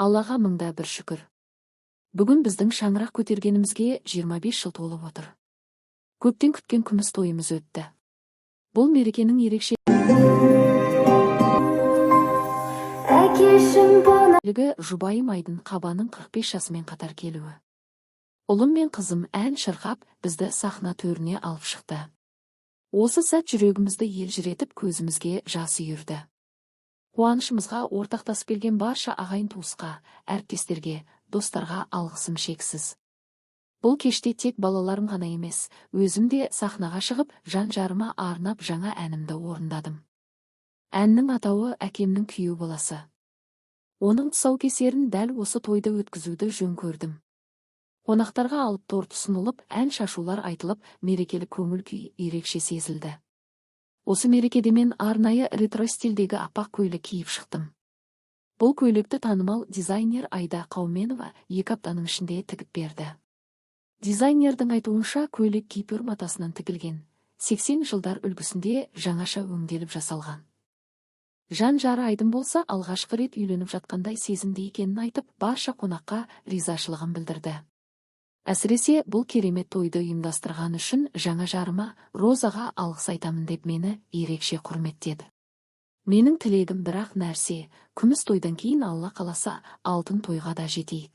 Аллаға мыңда бір шүкір. Бүгін біздің шаңырақ көтергенімізге 25 жыл толып отыр. Көптен күткен күміс тойымыз өтті. Бұл мерекенің ерекшелігі Әкешім пана жұбайым Айдын Қабаның 45 жасымен қатар келуі. Ұлым мен қызым ән шырқап, бізді сахна төріне алып шықты. Осы сәт жүрегімізді елжіретіп, көзімізге жас үйірді. Қуанышымызға ортақтасып келген барша ағайын туысқа, әріптестерге, достарға алғысым шексіз. Бұл кеште тек балаларым ғана емес, өзім де сахнаға шығып, жан жарыма арнап жаңа әнімді орындадым. Әннің атауы «Әкемнің күйеу баласы». Оның тұсаукесерін дәл осы тойда өткізуді жөн көрдім. Қонақтарға алып торт ұсынылып, ән шашулар айтылып, мерекелік көңіл күй ерекше сезілді. Осы мерекеде мен арнайы ретро стильдегі аппақ көйлек киіп шықтым. Бұл көйлекті танымал дизайнер Айда Қауменова 2 аптаның ішінде тігіп берді. Дизайнердің айтуынша, көйлек гипюр матасынан тігілген, 80 жылдар үлгісінде жаңаша өңделіп жасалған. Жан жары Айдын болса, алғашқы рет үйленіп жатқандай сезімде екенін айтып, барша қонаққа ризашылығын білдірді. Әсіресе бұл керемет тойды ұйымдастырған үшін жаңа жарыма Розаға алғыс айтамын деп мені ерекше құрметтеді. Менің тілегім бір-ақ нәрсе: күміс тойдан кейін, Алла қаласа, алтын тойға да жетейік.